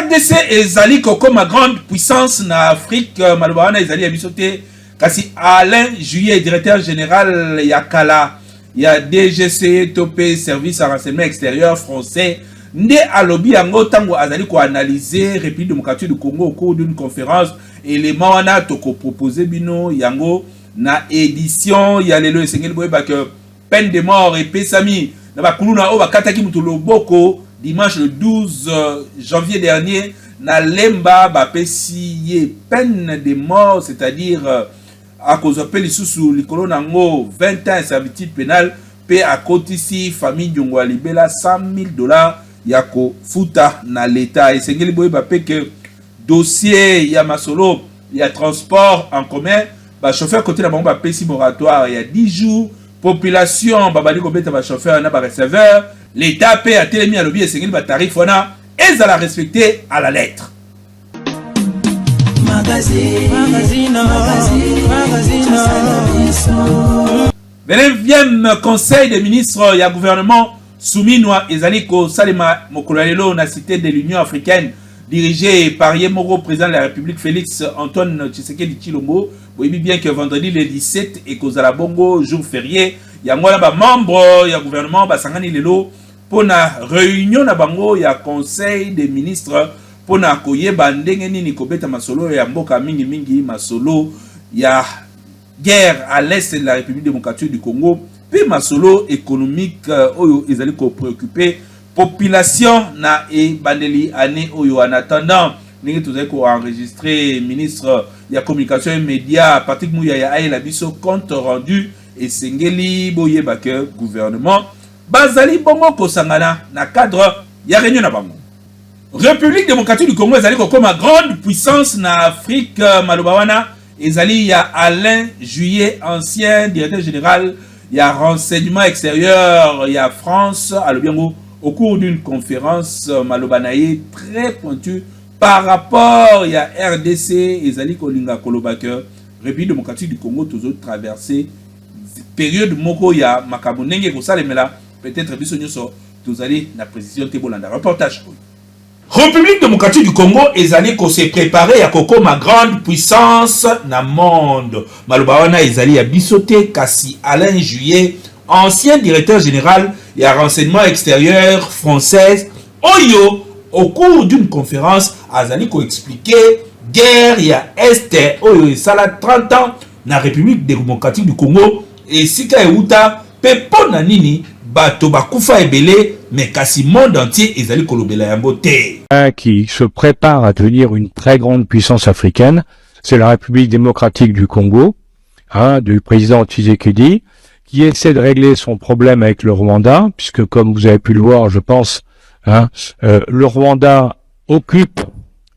Rdc ezali kokoma grande puissance na Afrique. Maloba wana ezali ya biso te, kasi Alain Juillet, directeur général ya kala ya DGC to mpe service ya renseignement extérieur français, nde alobi yango ntango azali koanalyse République démocratique du Congo au cours d'une conférence. Élément wana tokopropose bino yango na édition ya lelo. Esengeli boyeba ke peine de mort epesami na bakuluna oyo bakataki moto loboko dimanche le 12 janvier dernier na Lemba. Bapesi ye peine de mort, c'est-à-dire akozwa mpe lisusu likolo na yango 20 ans ya servitude pénale, mpe akotisi famille niongo ya libela 100 000 $ ya kofuta na leta. Esengeli boyeba mpe ke dossier ya masolo ya transport en commun, bachauffeur kote na bango bapesi moratoire ya 10 jours. Population babandi kobeta bachauffeur na bareceveur. Leta mpe atelemi, alobi esengeli batarif wana ezala respecté à la lettre. Magazine, magazine, magazine. 29e conseil des ministres ya gouvernement Suminwa ezali kosalema mokolo ya lelo na Cité de l'Union africaine, dirigé par ye moko président de la République, Félix Antoine Tshisekedi Tshilombo. Boyebi bien que vendredi le 17 ekozala bongo jour férié. Yango wana bamembre ya gouvernement basangani lelo mpona réunion na bango ya conseil des ministres, mpona koyeba ndenge nini kobeta masolo ya mboka, mingimingi masolo ya guerre à l'est de la République démocratique du Congo, mpe masolo économique oyo ezali kopréoccupe population na ebandeli année oyo. En attendant, ndenge tozali koenregistre, ministre ya Communication et Média, Patrick Muyaya, ayela biso compte rendu. Esengeli boyeba ke gouvernement bazali bongo kosangana na cadre ya réunion na bango. République démocratique du Congo ezali kokóma grande puissance na Afrique. Maloba wana ezali ya Alain Juillet, ancien directeur général ya renseignement extérieur ya France. Alobi yango au cours d'une conférence. Maloba na ye très pointu par rapport ya RDC ezali kolinga koloba ke République démocratique du Congo tozotraverse période moko ya makambo ndenge ekosalemela. Peut-être biso nyonso tozali na précision te. Bolanda reportage oyo. République démocratique du Congo ezali kose préparer ya kokóma grande puissance na monde. Maloba wana ezali ya biso te, kasi Alain Juillet, ancien directeur général ya renseignement extérieur française, oyo au cours d'une conférence azali koexplike guerre ya Est oyo esala 30 ans na République démocratique du Congo, esika euta mpe mpo na nini bato bakufa ebele, mais kasi monde entier ezali kolobela yango te. Qui se prépare à devenir une très grande puissance africaine, c'est la République démocratique du Congo, hein, du président Tshisekedi, qui essaie de régler son problème avec le Rwanda, puisque comme vous avez pu le voir, je pense, hein, le Rwanda occupe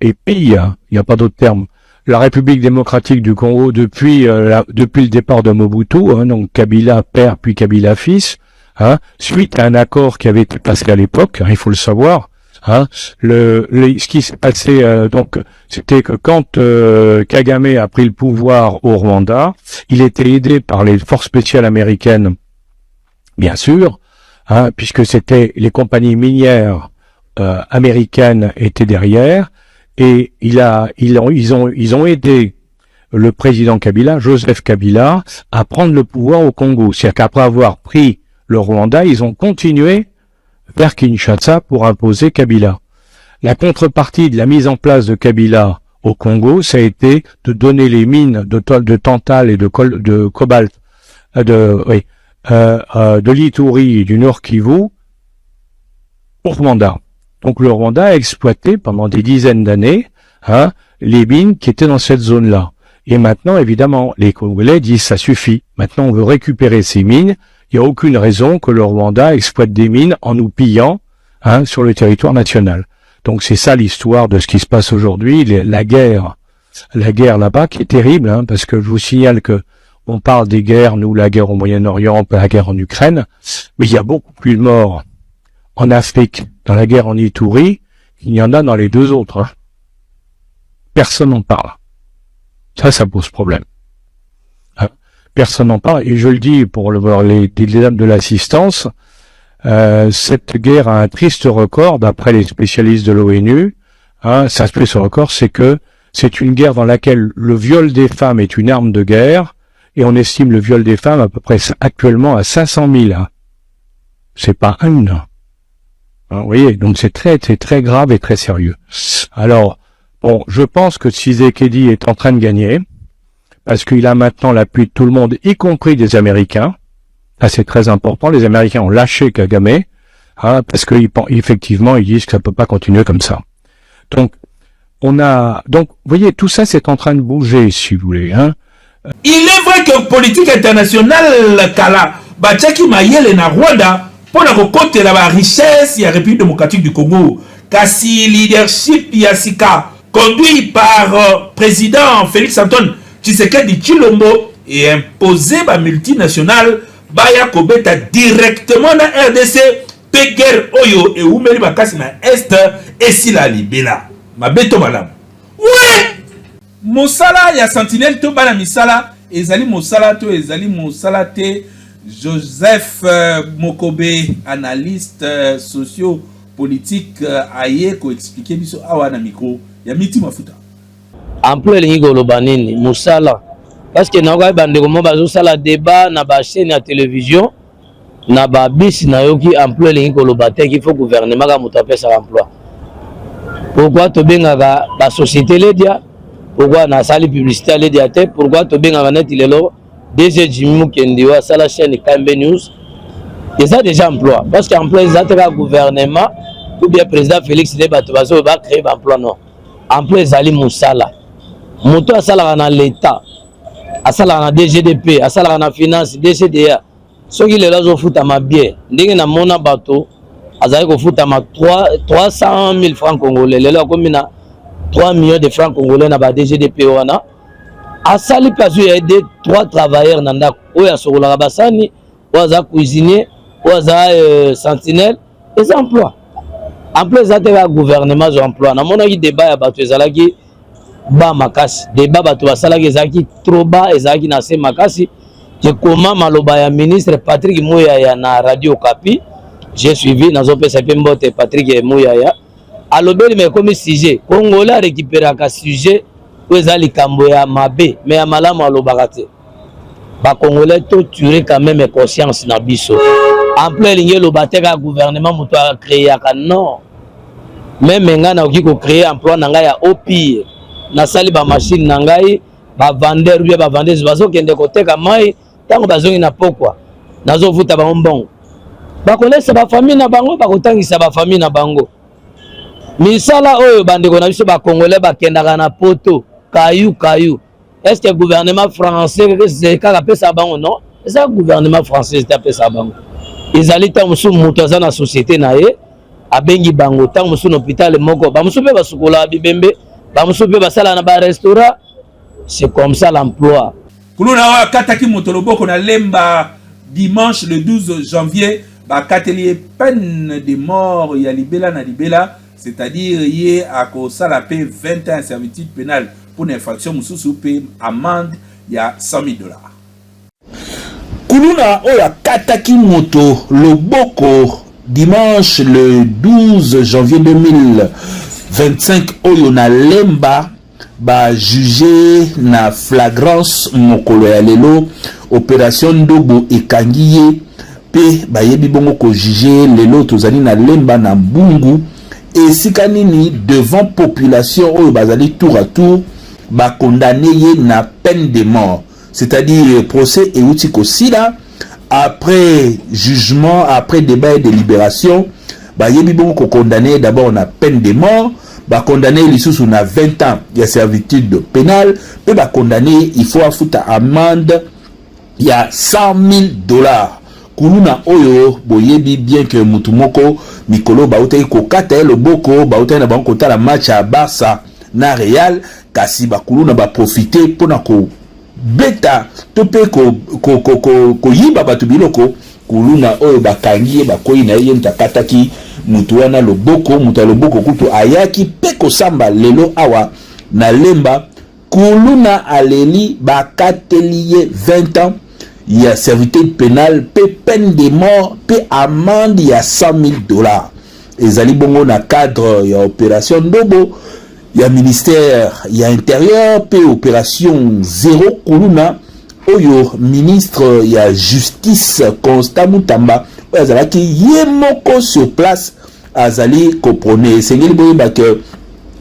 et pille, hein, il n'y a pas d'autre terme, la République démocratique du Congo depuis le départ de Mobutu, hein, donc Kabila père puis Kabila fils, hein, suite à un accord qui avait été passé à l'époque, hein, il faut le savoir. Hein, ce qui s'est passé, donc, c'était que quand Kagame a pris le pouvoir au Rwanda, il était aidé par les forces spéciales américaines, bien sûr, hein, puisque c'était les compagnies minières américaines étaient derrière, et il a, ils ont, ils ont, ils ont aidé le président Kabila, Joseph Kabila, à prendre le pouvoir au Congo. C'est-à-dire qu'après avoir pris le Rwanda, ils ont continué vers Kinshasa pour imposer Kabila. La contrepartie de la mise en place de Kabila au Congo, ça a été de donner les mines de tantale et de cobalt, oui, de l'Ituri et du Nord Kivu au Rwanda. Donc le Rwanda a exploité pendant des dizaines d'années, hein, les mines qui étaient dans cette zone-là. Et maintenant, évidemment, les Congolais disent: ça suffit. Maintenant, on veut récupérer ces mines. Il n'y a aucune raison que le Rwanda exploite des mines en nous pillant, hein, sur le territoire national. Donc c'est ça l'histoire de ce qui se passe aujourd'hui, la guerre là-bas qui est terrible, hein, parce que je vous signale que on parle des guerres, nous, la guerre au Moyen-Orient, la guerre en Ukraine, mais il y a beaucoup plus de morts en Afrique, dans la guerre en Ituri, qu'il n'y en a dans les deux autres. Hein. Personne n'en parle. Ça pose problème. Hein. Personne n'en parle. Et je le dis pour les dames de l'assistance, cette guerre a un triste record, d'après les spécialistes de l'ONU. Hein, ça se fait ce record, c'est que c'est une guerre dans laquelle le viol des femmes est une arme de guerre, et on estime le viol des femmes à peu près actuellement à 500 000. C'est pas une. Hein, vous voyez, donc c'est très grave et très sérieux. Alors, bon, je pense que Tshisekedi est en train de gagner, parce qu'il a maintenant l'appui de tout le monde, y compris des Américains. Ça, c'est très important. Les Américains ont lâché Kagame, hein, parce qu'effectivement, ils disent que ça peut pas continuer comme ça. Donc, vous voyez, tout ça, c'est en train de bouger, si vous voulez, hein. Il est vrai que politique internationale, kala batiaki mayele na Rwanda mpona kokotela barichesse ya République démocratique du Congo, kasi leadership ya sika conduit par président Félix Antoine Tshisekedi Tshilombo et imposé bamultinationale baya kobeta directement na RDC mpe guerre oyo ewumeli makasi na Est esila libela. Mabe to malamu? We mosala ya sentinelle to bana misala ezali mosala to ezali mosala te? Joseph Mokobe, analyste socio-politique, aye koexpliquer biso awa na micro ya Miti Mafuta. Emploi elingi koloba nini? Mosala. Parce que nayoki bandeko mo bazosala débat na bachaîne ya télévision na babisi, nayoki emploi elingi koloba te qu'il faut gouvernement kaka moto apesaka emploi. Pourquoi tobengaka basociété Ledia? Pourquoi nasali publicité ya Ledia te? Pourquoi tobengaka neti lelo DG Jimi Mukendi oyo asala chaîne KMB News? Eza déjà emploi, parce que emploi eza te kaka gouvernement ou bien président Félix nde bato bazoyo bacréer baemploi. Non, emploi ezali mosala. Moto asalaka na l'État, asalaka na DGDP, asalaka na finance, DCDA, soki lelo azofutama bien, ndenge namona bato azali kofutama 300 000 francs congolais, lelo akomi na 3 millions de francs congolais na ba DGDP wana, asali mpe azwi ya aide 3 travailleurs na ndako, oyo asokolaka basani, oyo aza cuisinier, oyo aza sentinelle, eza emploi. Emploi eza te kaka gouvernement azwa emploi. Namonaki débat ya bato ezalaki ba makasi, débat bato basalaki ezalaki trop bas, ezalaki na se makasi. Ekoma maloba ya ministre Patrick Muyaya na Radio Kapi, j'ai suivi, nazopesa mpe mbote Patrick Muyaya. Alobeli me ekomi sujet congolais arécupéraka sujet oyo eza likambo ya mabe, me ya malamu alobaka te. Bacongolais, totirer quand même conscience na biso. Emploi elingi eloba te kaka gouvernement moto acréaka. Non, même ngai nakoki kocréer emploi na ngai ya opire, nasali bamachine na ngai, bavendeur ou bien bavendeuse bazokende koteka mai, ntango bazongi na pokwa nazovuta bango mbongo, bakolesa bafamille na bango, bakotangisa bafamille na bango. Misala oyo bandeko na biso bacongolais bakendaka na Poto kayu kayu, est ce que gouvernement français kaka apesaka bango? Non, eza gouvernement français te apesaka bango. Ezali ntango mosusu moto aza na société na ye, abengi bango. Ntango mosusu na hôpital moko, bamosusu mpe basukolaka bibembe, bamosusu mpe basalaka na barestaurant. C'est comme ça l'emploi. Kuluna oyo akataki moto loboko na Lemba dimanche le 12 janvier, bakateli ye peine de mort ya libela na libela, c'est-à-dire ye akosala mpe 20 ans ya servitude pénale mpona infraction mosusu mpe amende ya 100 000 $. Kuluna oyo akataki moto loboko dimanche le 12 janvier 2025 oyo na Lemba, bajuge na flagrance mokolo ya lelo. Opération Ndobo ekangi ye mpe bayebi bongo kojuger lelo. Tozali na Lemba na Mbungu, esika nini devant population oyo bazali tour à tour, bakondamner ye na peine de mort, c'est-à-dire procès euti kosila. Après jugement, après débat et délibération, bayebi bongo kokondamner d'abord na peine de mort, bakondamner lisusu na 20 ans ya servitude pénale, mpe bakondamner il faut afuta amende ya 100 000 $. Kuluna oyo boyebi bien ke mutu moko mikolo bautaki kokata ye loboko, bautaki na bango kotala match ya Barça na Real, kasi bakuluna baprofiter mpona kobeta to mpe koyiba ko, ko, ko, ko bato biloko. Kuluna oyo bakangi ye, bakwei na ye, ye moto akataki mutu wana loboko. Moto ya loboko kutu ayaki mpe kosamba lelo awa na Lemba. Kuluna aleli, bakateli ye 20 ans ya servitude pénale mpe peine de mort mpe amende ya 100 000 $. Ezali bongo na cadre ya opération Ndobo ya ministère ya intérieur mpe opération Zero Kuluna oyo ministre ya justice Constant Mutamba, oyo azalaki ye moko sur place, azali koprôner. Esengeli boyeba ke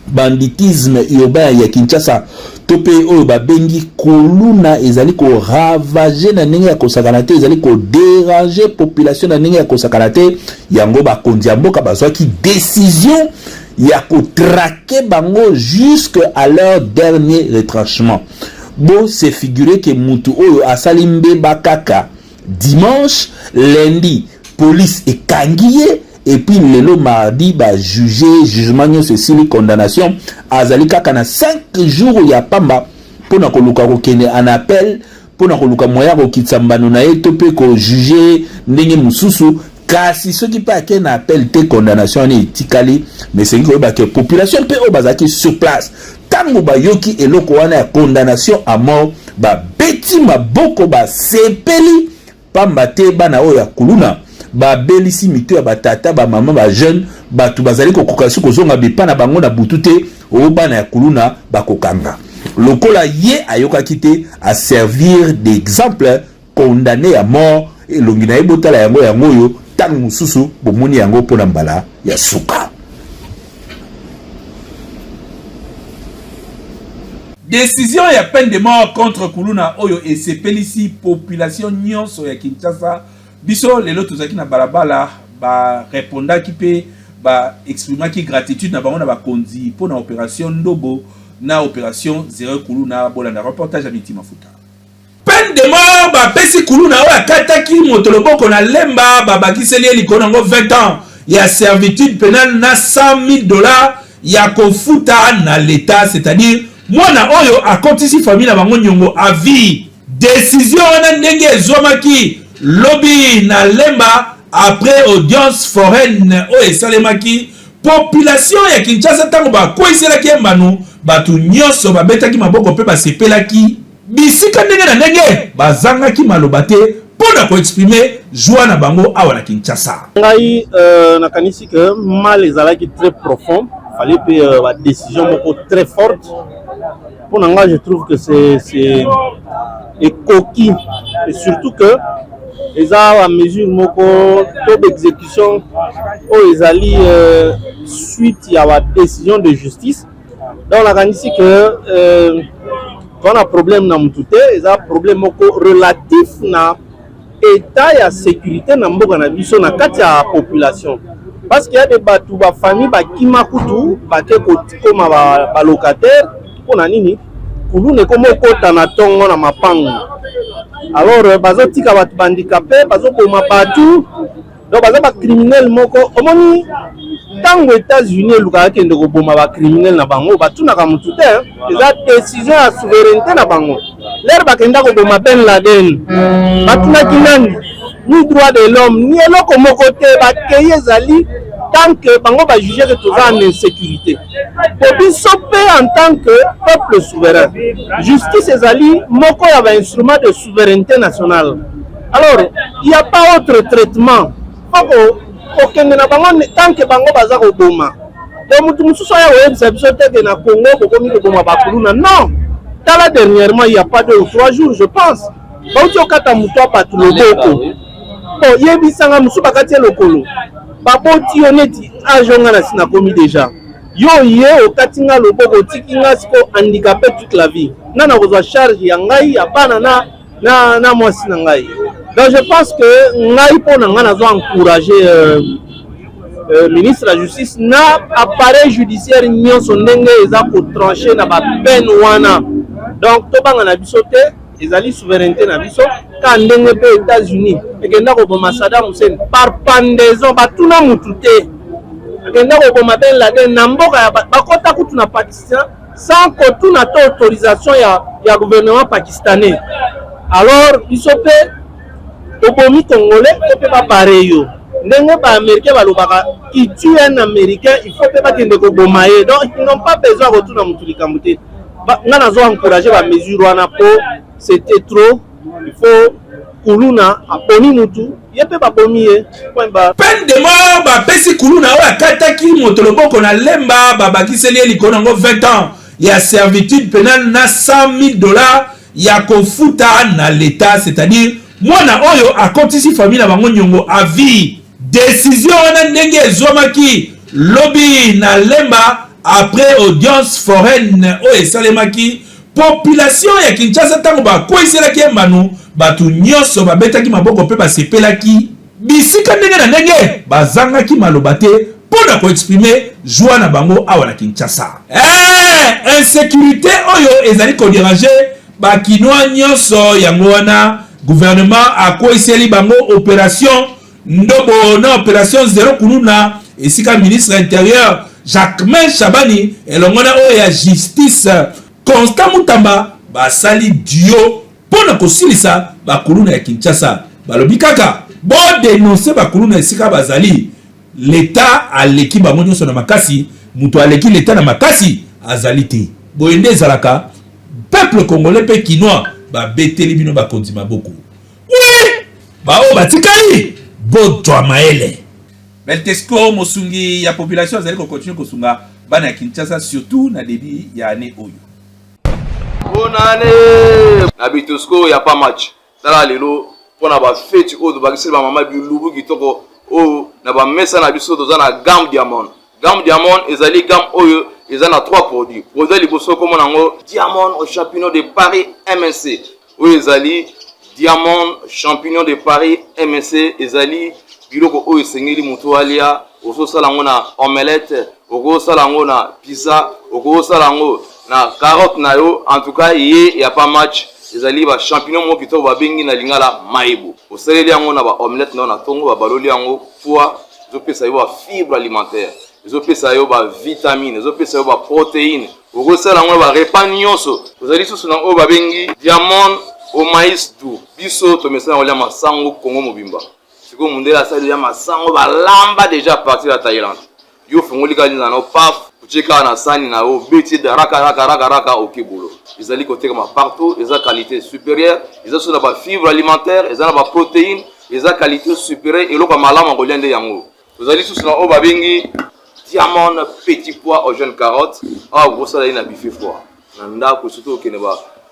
banditisme urbain ya Kinshasa to mpe oyo babengi kuluna ezali koravager na ndenge ya kosakana te, ezali kodéranger population na ndenge ya kosakana te. Yango bakonzi ya mboka bazwaki décision ya kotraquer bango jusque à leur dernier retranchement. Bo se figure ke mutu oyo asali mbeba kaka dimanche, lundi police ekangi ye, et puis lelo mardi bajuge, jugement nyonso esili, condamnation, azali kaka na 5 jours ya pamba mpona koluka kokende en appel, mpona koluka moyen ya kokitisa mbano na ye to mpe kojuge ndenge mosusu. Kasi soki mpe ake na appel te, condamnation wana etikali. Mais esengi koyeba ke population mpe oyo bazalaki sur place, ntango bayoki eloko wana ya condamnation à mort, babeti maboko, basepeli, pamba te bana oyo ya kuluna babelisi mito ya batata, bamama, bajeune. Bato bazali kokoka soki kozonga bipa na bango na butu te. Oyo bana ya kuluna bakokanga lokola ye ayokaki te, aservir d'exemple, condamné à mort. Elongi na ye botala yango, yango oyo ntango mosusu bomoni yango mpona mbala ya suka. Décision ya peine de mort contre kuluna oyo esepelisi population nyonso ya Kinshasa. Biso lelo tozalaki na balabala, barépondaki mpe baexprimaki gratitude na bango na bakonzi mpo na opération Ndobo na opération Zero Kuluna. Bolanda reportage ya Miti Mafuta. Peine de mort bapesi kuluna oyo akataki moto loboko na Lemba, babakiseli ye likolo yango 20 ans ya servitude pénale na 100 000 $ ya kofuta na l'État, c'est-à-dire mwana oyo akotisi famille na bango niongo à vie. Décision wana ndenge ezwamaki lobi na Lemba après audience foraine oyo esalemaki, population ya Kinshasa, ntango bakweyiselaki ye mbano, bato nyonso babetaki maboko mpe basepelaki bisika ndenge na ndenge, bazangaki maloba te mpo na koexprimer joie na bango awa na Kinshasa. Ngai nakanisi ke mal ezalaki très profond, fallait mpe badécision moko très forte. Mpo na ngai, je trouve que c'est ekoki et surtout que eza bamesure moko to baexécution oyo ezali suite ya badécision de justice. Donc nakanisi ke toza na problème na mutu te, eza problème moko relatif na état ya sécurité na mboka na biso, na kati ya population, parce que ya de bato, bafamille bakima kutu, bake kokoma balocataire. Mpo na nini? Kuluna ekoma okota na ntongo na mapango, alors bazotika bato bahandicapé, bazoboma bato. Donc baza bacriminel moko. Omoni, ntango États-Unis elukaka kende koboma bacriminel na bango, batunaka motu te, eza décision ya souveraineté na bango. L'heure bakenda koboma Ben Laden, batunaki nani? Ni droit de l'homme, ni eloko moko te. Bakei, ezali tant que bango bajuge ke toza en insécurité. Po biso mpe en tant que peuple souverain, justice ezali moko ya bainstrument de souveraineté nationale. Alors il y a pas autre traitement, fo kokende na bango tant que bango baza koboma. Donc motu mosusu aya koyebisa biso te ke na Congo bokomi koboma bakuluna, non. Tala, dernièrement, il y a pas 2 ou 3 jours, je pense, bauti okata motu ya bato loboko. Bon, yebisanga, mosusu bakati ye lokolo. Baboti yo neti age nga na si nakomi déjà, yo ye okati nga loboko, otiki nga siko handicapé toute la vie. Nga na kozwa charge ya ngai, ya bana na mwasi na ngai. Donc je pense que ngai, mpo na ngai, nazo encourager ministre ya justice na appareil judiciaire nyonso ndenge eza kotrancher na bapeine wana. Donc tobanga na biso te, ezali souveraineté na biso. Ka ndenge mpe États-Unis ekenda koboma Saddam Hussein par pendaison, batuna mutu te. Akenda koboma Ben Laden na mboka ya bakota kutu na Pakistan sans kotuna to autorisation ya gouvernement pakistanais. Alors biso mpe tobomi Congolais to mpe bapare yo ndenge baaméricain balobaka, qui tue un Américain, il faut mpe bakende koboma ye. Donc ils n'ont pas besoin ya kotuna motu likambo te. Nga nazo encourage bamesure wana po c'était trop, il faut. Kuluna aponi mutu, ye mpe babomi ye. Point barre. Peine de mort bapesi kuluna oyo akataki moto loboko na Lemba, babakiseli ye likolo nango 20 ans ya servitude penale na 100 000 $ ya kofuta na l'État, c'est-à-dire mwana oyo akotisi famille na bango nyongo à vie. Décision wana ndenge ezwamaki lobi na Lemba après audience foraine oyo esalemaki, population ya Kinshasa, ntango bakweyiselaki ye mbano, bato nyonso babetaki maboko mpe basepelaki bisika ndenge na ndenge, bazangaki maloba te mpo na koexprimer joie na bango awa na Kinshasa. Insécurité oyo ezali kodéranger bakinois nyonso, yango wana gouvernement akweyiseli bango opération Ndobo na opération Zéro Kuluna, esika ministre intérieur Jacquemain Shabani elongo na oyo ya justice Constant Mutamba basali duo mpo na kosilisa bakuluna ya Kinshasa. Balobi kaka bodénoncer bakuluna esika bazali, leta aleki bango nyonso na makasi, moto aleki leta na makasi azali te. Boye nde ezalaka. Peuple congolais mpe kinois babeteli bino bakonzi maboko. Wi, baoyo batikali bozwa mayele. Beltesco, mosungi ya population, azali kocontinuer kosunga bana ya Kinshasa, surtout na début ya année oyo. Bonane na Bitosco ya pa match. Tala lelo mpona bafeti oyo tobakiseli bamama bilubu kitoko oyo na bamesa na biso. Toza na gamme Diamond. Gamme Diamond ezali gamme oyo eza na 3 produits. Produit ya liboso komona yango Diamond au champignon de Paris MNC. Oyo ezali Diamond champignon de Paris MNC, ezali biloko oyo esengeli moto alia. Ozosala yango na omelette, okosala yango na pizza, okosala yango na carotte na yo. En tout cas, ye ya pa match ezali bachampignon moko kitoko babengi na lingala mayebo. Osaleli yango na baomelette na yo na ntongo, babaloli yango poids, ezopesa yo bafibre alimentaire, ezopesa yo bavitamine, ezopesa yo baprotéine. Okosala yango na barepas nyonso. Ozali lisusu na oyo babengi Diamond au maïs doux. Biso tomesana kolia masango Kongo mobimba. Sikoyo mondele asali ya masango balamba déjà à partir ya Thaïlande. Yo ofungoli kaka linza na yo, paf, otie kaka na sani na yo, obeti raka raka raka raka, oke bolo. Ezali kotekama partout, eza qualité supérieure, eza so na bafibre alimentaire, eza na baprotéine, eza qualité supérieure. Eloko ya malamu ya kolia nde yango. Tozali lisusu na oyo babengi Diamond petit pois au jeune carotte. Awa okosala ye na buffet froid na ndako, surtout okende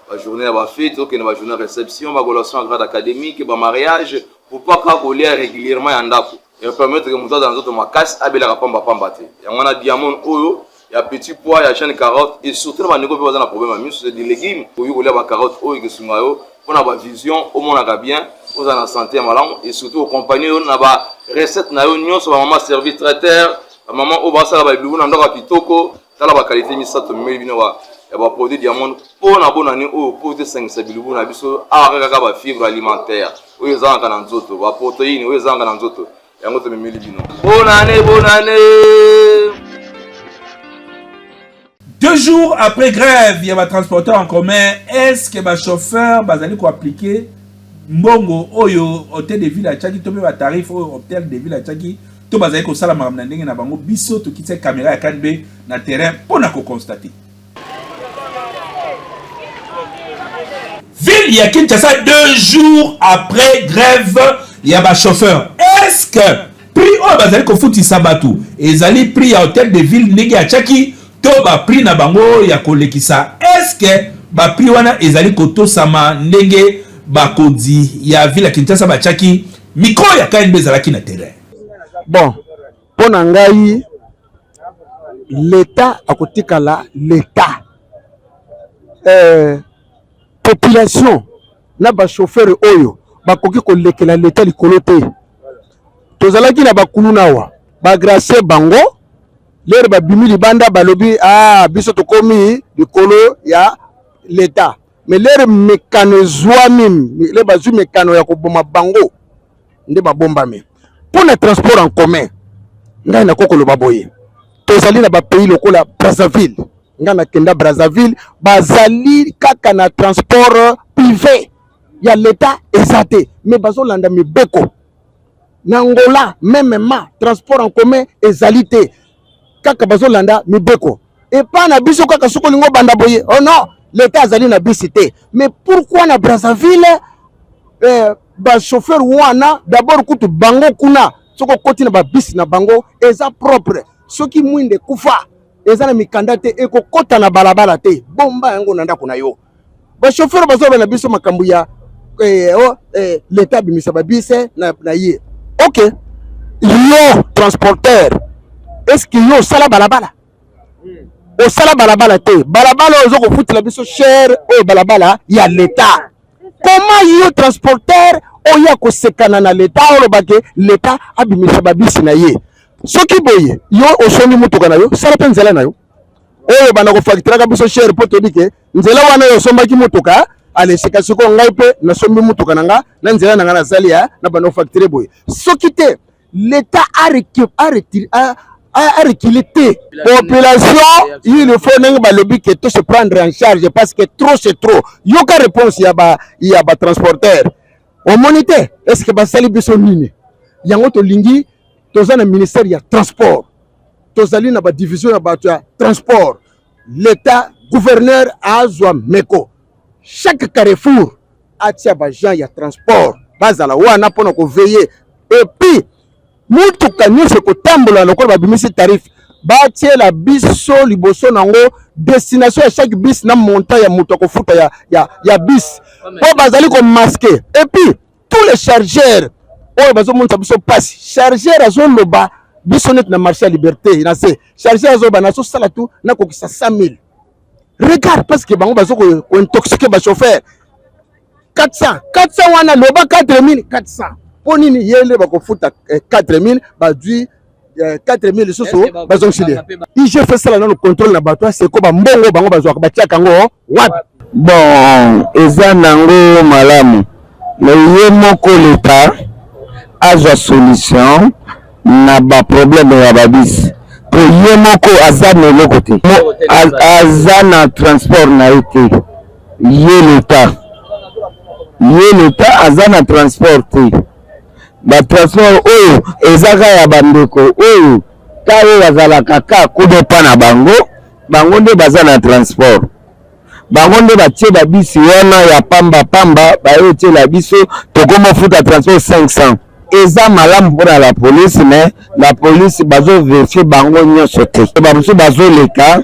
bajournée ya bafete, okende bajournée ya réception, bacollation ya grade académique, bamariage. Pourquoi kaka kolia régulièrement ya ndako epermettre moto aza na nzoto makasi, abelaka pambapamba te. Yango wana Diamond oyo ya petit pois ya jeune carotte. Et surtout na bandeko mpe baza na problème ya miso, c'est des légumes. Okoki kolia bacarotte oyo, ekesunga yo mpona bavision, omonaka bien, ozala na santé ya malamu et surtout oaccompagne yo na barecette na yo nyonso. Bamama service traiteur, bamama oyo basala babilubu na ndako ya kitoko, tala baqualité misato memeli bino ya baproduit Diamond mpo na bonani oyo, mpo tesangisa bilubu na biso awa. Kaka bafibre alimentaire oyo ezangaka na nzoto, baprotéine oyo ezangaka na nzoto, yango tomemeli bino. Bonane, bonane. 2 jours après grève ya batransporteur en commun, est-ce que bachauffeur bazali koappliquer mbongo oyo hôtel de ville atiaki to mpe batarif oyo hôtel de ville atiaki, to bazali kosala makambo na ndenge na bango? Biso tokitisa caméra ya KNB na terrain mpo na koconstater. Ville ya Kinshasa, 2 jours après grève ya bachauffeur, est-ce que prix oyo bazali kofutisa bato ezali prix ya hôtel de ville ndenge atiaki, to baprix na bango ya kolekisa? Est-ce que baprix wana ezali kotosama ndenge bakonzi ya ville ya Kinshasa batiaki? Micro ya KNB ezalaki na terrain. Bon, mpo na ngai, l'État akotikala l'État. Population na bachauffeur oyo bakoki kolekela l'État likolo te. Tozalaki na bakuluna awa, bagracier bango. Lere babimi libanda, balobi: "Ah, biso tokomi likolo ya l'État." Mais lere mekano ezwami, le bazwi mekano ya koboma bango nde babombami. Mpo na transport en commun, ngai nakoki koloba boye: tozali na bapays lokola Brazzaville. Ngai nakenda Brazzaville, bazali kaka na transport privé, ya l'État eza te, mais bazolanda mibeko. Na Angola mêmement, transport en commun ezali te, kaka bazolanda mibeko. Epa na biso kaka soki olingi obanda boye: "Oh non, l'État azali na bisi te." Mais pourquoi na Brazzaville? Bachauffeur wana d'abord kutu bango kuna soki okoti na babisi na bango eza propre, soki mwinda ekufa eza na mikanda te, ekokota na balabala te, bomba yango na ndako na yo. Bachauffeur bazoloba na biso makambo ya eh, oh, eh, leta abimisa babise na, na ye. Ok, yo transporteur, est ce que yo osala balabala? Osala balabala te. Balabala oyo ozo kofutela biso cher, oyo balabala ya leta. Comment yo transporteur oya kosekana na leta, oloba ke leta abimisa babisi na ye? Soki boye yo osombi motuka na yo, sala mpe nzela na yo oyo banda kofaktiraka biso cher, mpo toyebi ke nzela wana oyo osombaki motuka alesika. Sikoyo ngai mpe nasombi motuka na nga na nzela na nga nasali ya na banda kofaktire boye. Soki te leta arekile te population, il faut ndenge balobi ke to se prendre en charge, parce que trop c'est trop. Yoka réponse ya ba ya ba transporteur, omoni te est ce que basali biso nini? Yango tolingi, toza na ministère ya transport, tozali na badivision ya bato ya transport. L'état, gouverneur azwa meko, chaque carrefour atia baagent ya transport bazala wana mpona koveiller, et puis mutuka nyonso ekotambola lokola babimisi tarif, batiela biso liboso nango destination ya chaque bus na montant ya moto akofuta ya bus, mpo bazali komasquer. Et puis tous les chargeurs oyo bazomonisa biso mpasi, chargeur azoloba biso neti na marché ya Liberté na se, chargeur azoloba nazosala tu nakokisa 100 000. Regarde, parce que bango bazo kointoxiquer bachauffeur 400 400 wana, loba 4000 400 mpo nini? Ye nde bakofuta 4000, bazwi 4000 lisusu bazongisili. IGF esala nano contrôle na bato aseko, bambongo bango bazwaka batiaka yango wapi? Bon, eza nango malamu, mais ye moko leta azwa solution na baproblème ya babisi, po ye moko aza na eloko te, aza na transport na ye te. Ye leta, ye leta aza na transport te. Batransport oyo eza kaka ya bandeko oyo ka oyo bazalaka ka kuna epa na bango. Bango nde baza na transport, bango nde batie babisi wana ya pamba pamba, baye otiela biso, tokomofuta transport 500. Eza malamu mpona la police, mais la police bazovérifier bango nyonso te, bamosusu bazoleka.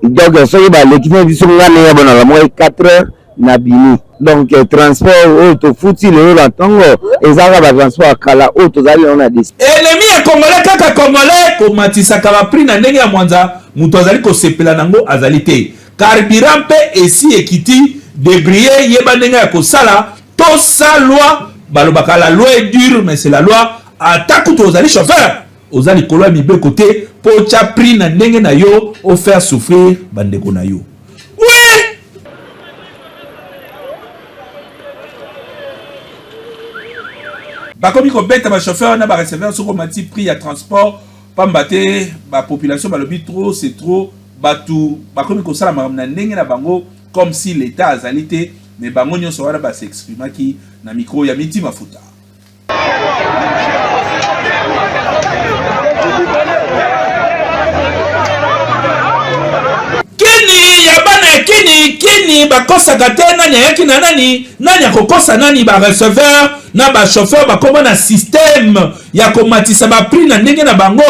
Donc soki baleki na biso, nga ndenge bona lamwai 4 heures na bimi. Donc transport oyo tofuti lelo na ntongo eza kaka batransport ya kala oyo tozali nango na desi. Ennemi ya Congolais kaka Congolais, komatisaka baprix na ndenge ya mwanza, moto azali kosepela nango azali te. Carburant mpe esi ekiti, débrouille, yeba ndenge ya kosala. Tosa loi, balobaka la loi est dure, mais c'est la loi. Ata kutu ozali chauffeur, oza likolo ya mibeko te mpo otya prix na ndenge na yo, ofaire souffrir bandeko na yo. Oui! Bakomi kobeta bachauffeur na bareceveur soki omati prix ya transport, pamba te bapopulation balobi trop c'est trop. Bato bakomi kosala makambo na ndenge na bango comme si l'état azali te. Mais bango nyonso wana bas'exprimaki na micro ya Miti Mafuta. Kini ya bana ya kini kini bakosaka te, nani ayaki na nani, nani akokosa nani? Bareceveur na bachauffeur bakoma na système ya komatisa baprix na ndenge na bango.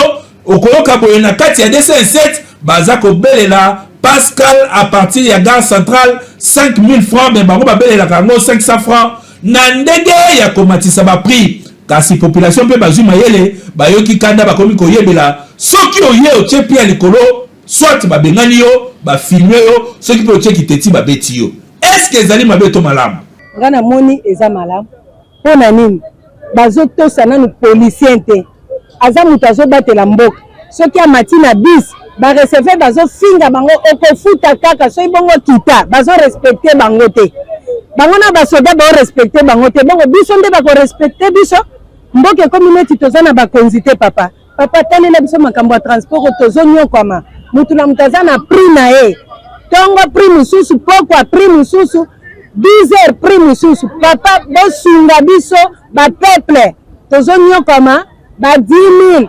Okoyoka boye na kati ya 207 baza kobelela Pascal à partir ya gare centrale 5000 francs, mais bango babelelaka yango 500 francs na ndenge ya komatisa baprix. Kasi population mpe bazwi mayele, bayoki kanda, bakomi koyebela soki oye otie prix ya likolo, soit babengani yo, bafilme yo, soki mpe otie kiteti babeti yo. Est-ce ezali mabe to malamu? Nga namoni eza malamu. Mpo na nini bazotosa nanu policier te? Aza moto azobatela mboka. Soki amati na bus, bareceveur bazofinga bango, okofuta kaka soki bongo kita. Bazorespecter bango te, bango na basoda baorespecter bango te, bongo biso nde bakorespecter biso? Mboka ekomi neti toza na bakonzi te. Papa, papa, talela biso makambo ya transport oyo tozonyokwama. Mutu na moto aza na prix na ye, ntongo prix mosusu, pokwa prix mosusu, 10 heures prix mosusu. Papa, bosunga biso bapeuple, tozonyokwama. Ba 10 000,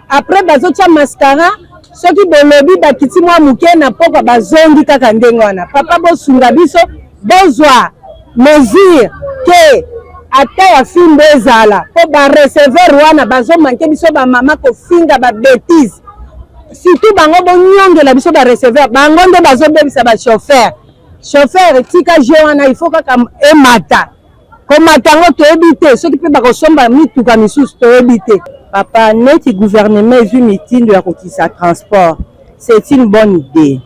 après bazotia mascara, soki bolobi bakiti mwa moke, na pokwa bazongi kaka ndenge wana. Papa, bosunga biso, bozwa mesure ke. Ata ya fimbo ezala po ba receveur wana bazo manque biso ba mama kofinga ba betise surtout bango bonyongela biso ba receveur bango nde bazobebisa ba chauffeur. Chauffeur tika jeu wana il faut kaka emata komata yango toyebi te soki mpe bakosomba mituka misusu toyebi te. Papa neti gouvernement ezwi mitindo ya kokisa transport c'est une bonne idee.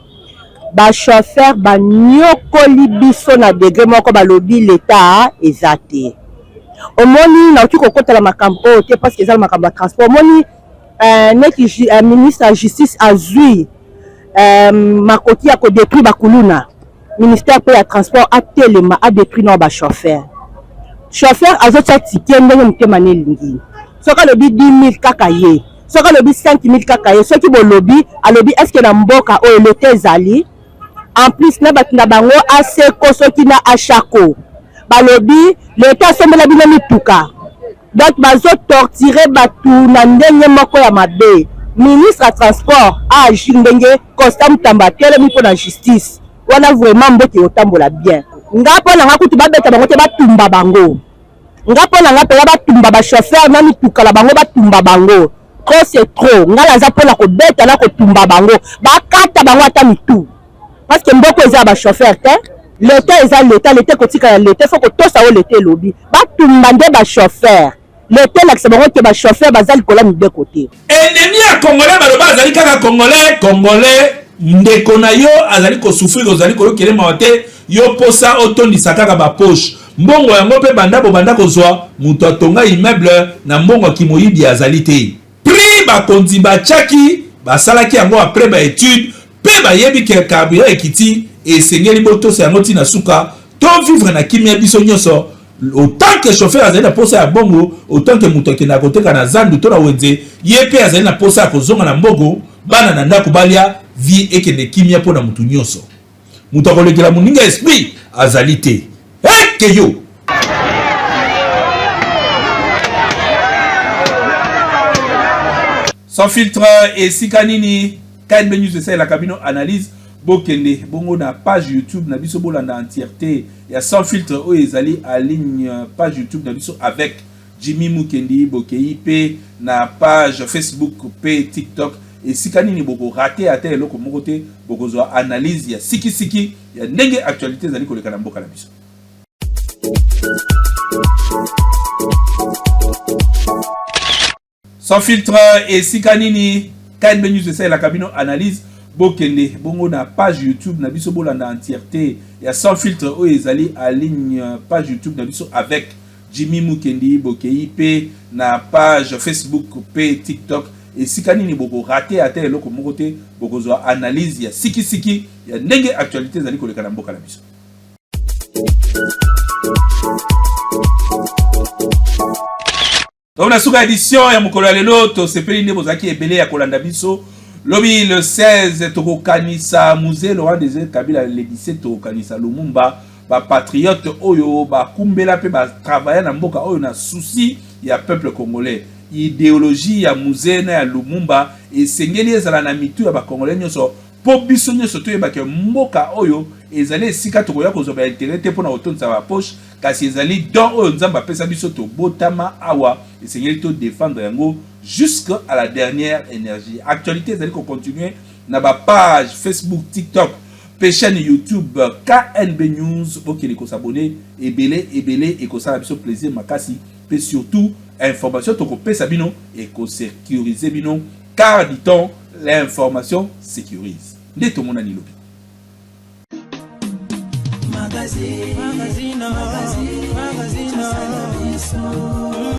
Ba chauffeurs ba niokoli biso na degre moko balobi l'etat eza te. Omoni nakoki kokotala makambo oyo te parce que eza makambo ya transport. Omoni euh, neti euh, ministre ya justice azwi euh, makoki ya kodetruire bakuluna ministère mpe ya transport atelema adetruire nao bachauffeur. Chauffeur azotia tike ndenge motema na elingi, soki alobi 10000 kaka ye, soki alobi 5000 kaka ye, soki bolobi alobi eske na mboka oyo leta ezali en plus na bato na bango aseko soki na ashako balobi leta asombela bino mituka, donc bazo torturer bato na ndenge moko ya mabe. Ministre ya transport aagir ndenge Constant Mutamba atelemi mpo na justice wana, vraiment mboka ekotambola bien. Nga mpo na nga kutu babeta bango te, batumba bango. Nga mpo na nga mpenza batumba ba chauffeur na mituka na bango, batumba bango. Trop c'est trop. Nga naza mpo na kobeta na kotumba bango, bakata bango ata mitu, parce que mboka eza ya ba chauffeur te. Leta eza leta, leta ekotikala leta, faut kotosa oyo leta elobi. Batumba nde ba chauffeur, leta elakisa bango ke ba chauffeur baza likolo ya mibeko te. Ennemi ya congolais baloba azali kaka congolais, congolais ndeko na yo azali kosouffrir, ozali koyokele mawa te, yo posa otondisa kaka ba poche mbongo yango mpe banda bobanda kozwa moto atonga immeuble na mbongo ya kimoyibi azali te. Prix bakonzi batiaki basalaki yango après ba etude mpe bayebi ke carburant ekiti, esengeli botosa yango ti na suka to vivre na kimia biso nyonso. Autant que chauffeur azali na posa ya bongo, autant que moto akendaka koteka na zandu to na wenze, ye mpe azali na posa ya kozonga na mbogo, bana na ndako balia, vie ekende kimia mpo na moto nyonso. Moto akolekela moninga esprit azali te. Eke yo! Sans filtre esika nini KNB News esalelaka bino analyse, bokende bongo na page YouTube na biso bolanda entièreté ya Sans filtre oyo ezali en ligne, page YouTube na biso avec Jimmy Mukendi, bokei pe na page Facebook pe TikTok esika nini boko rater ata eloko moko te, bokozwa analyse ya siki siki ya ndenge actualité ezali koleka na mboka na biso. Sans filtre esika nini KNB News esalelaka bino analyse, bokende bongo na page YouTube na biso bolanda entièreté ya Sans filtre oyo ezali en ligne, page YouTube na biso avec Jimmy Mukendi, bokei pe na page Facebook pe TikTok esika nini boko rater ata eloko moko te, bokozwa analyse ya siki siki ya ndenge actualité ezali koleka na mboka na biso. Donc na suka edition ya mokolo ya lelo, tosepeli nde bozalaki ebele ya kolanda biso. Lobi le 16 tokokanisa Mzee Laurent Désiré Kabila, le 17 tokokanisa Lumumba, ba patriote oyo bakumbela mpe ba travailla na mboka oyo na souci ya peuple congolais. Ideologie ya Mzee na ya Lumumba esengeli ezala na mitu ya ba congolais nyonso, mpo biso nyonso toyeba ke mboka oyo ezali esika tokoya kozwa ba intérêt te mpona kotondisa ba poche, kasi ezali don oyo Nzambe apesa biso, tobotama awa, esengeli to défendre yango jusque à la dernière énergie. Actualité ezali ko continuer na ba page Facebook, TikTok pe chaîne YouTube KNB News. Bokende ko s'abonner ebele ebele, ekosala biso plaisir makasi, pe surtout information tokopesa bino ekosécuriser bino, car dit-on l'information sécurise. Nde tomonani lobi. Magazine, magazine, magazine, magazine.